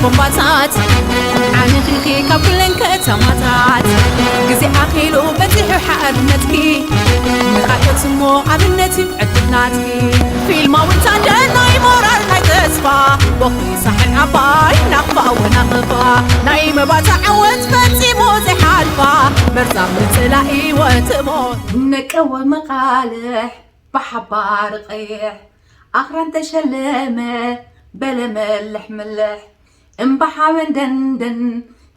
ቦምባታት ዓኒኺኺ ካብ ኩለን ከተማታት፣ ግዜ ኣኺሉ በጺሑ ሓርነትኪ፣ ንኻልኦት እሞ ኣብነት እዩ ዕድል ናትኪ። ፊልማዊት ኣደ ናይ ሞራል ናይ ተስፋ፣ ቦኽሪ ሳሕል ዓባይ ናቕፋ ወናቕፋ፣ ናይ መባእታ ዓወት ፈጺሙ ዘይሓልፋ፣ መርዛም ንጽላኢ ወትሞ። ነቀወ መቓልሕ ብሓባር ቀይሕ ኣኽራን ተሸለመ በለ መልሕ ምልሕ። እምባ ሓበን ደንደን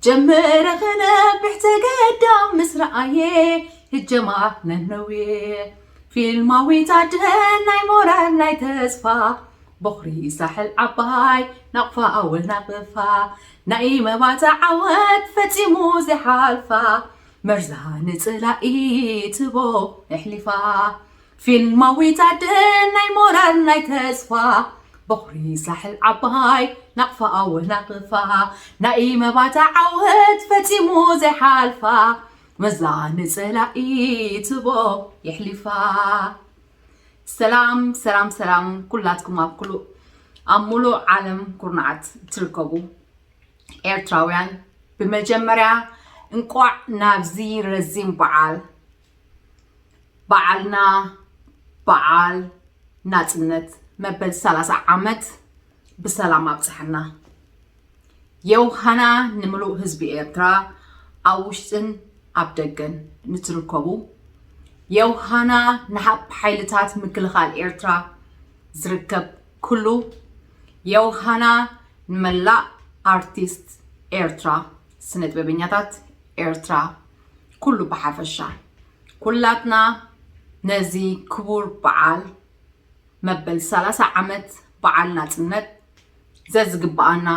ጀመረ ክነብሕ ተገዳ ምስ ረኣየ ህጀማ ነነዌ። ፊልማዊት ኣደ ናይ ሞራል ናይ ተስፋ፣ ቦኽሪ ሳሕል ዓባይ ናቕፋ ኣወናቕፋ፣ ናይ መባእታ ዓወት ፈጺሙ ዘይሓልፋ፣ መርዛ ንጽላኢ ትቦ ኣሕሊፋ። ፊልማዊት ኣደ ናይ ሞራል ናይ ተስፋ፣ ቦኽሪ ሳሕል ዓባይ ናቕፋ ኣወናቕፋ፣ ናይ መባእታ ዓወት ፈጺሙ ዘይሓልፋ፣ መርዛ ንጽላኢ ትቦ የሕሊፋ። ሰላም ሰላም ሰላም፣ ኩላትኩም ኣብ ኩሉ ኣብ ሙሉእ ዓለም ኩርናዓት ትርከቡ ኤርትራውያን፣ ብመጀመርያ እንቋዕ ናብዚ ረዚን በዓል፣ በዓልና፣ በዓል ናጽነት መበል ሰላሳ ዓመት ብሰላም ኣብጽሐና። የውሃና ንምሉእ ህዝቢ ኤርትራ፣ ኣብ ውሽጥን ኣብ ደገን ንትርከቡ፣ የውሃና ንሓብ ሓይልታት ምክልኻል ኤርትራ ዝርከብ ኩሉ፣ የውሃና ንመላእ ኣርቲስት ኤርትራ፣ ስነ ጥበበኛታት ኤርትራ ኩሉ ብሓፈሻ፣ ኩላትና ነዚ ክቡር በዓል መበል ሰላሳ ዓመት በዓል ናጽነት ዘዝግብኣና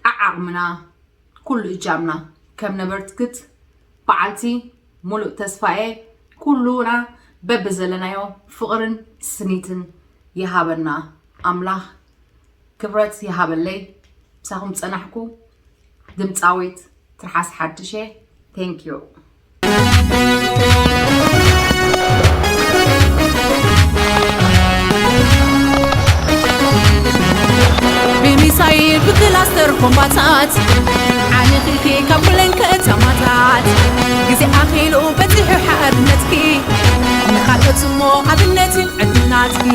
ዓዓቕምና ኩሉ እጃምና ከም ነበርትክት በዓልቲ ሙሉእ ተስፋኤ ኩሉና በብዘለናዮ ፍቕርን ስኒትን ይሃበና ኣምላኽ። ክብረት ይሃበለይ። ምሳኹም ጸናሕኩ ድምጻዊት ትርሓስ ሓድሽ እየ። Thank you። ብሚሳይል ብክላስተር ቦምባታት ዓኒኺኺ ካብ ኩለን ከተማታት፣ ግዜ ኣኺሉ በጺሑ ሓርነትኪ፣ ንኻልኦት እሞ ኣብነት እዩ ዕድል ናትኪ።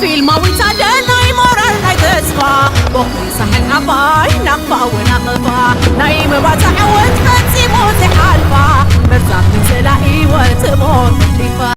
ፊልማዊት ኣደ ናይ ሞራል ናይ ተስፋ፣ ቦኽሪ ሳሕል ዓባይ ናቕፋ ወና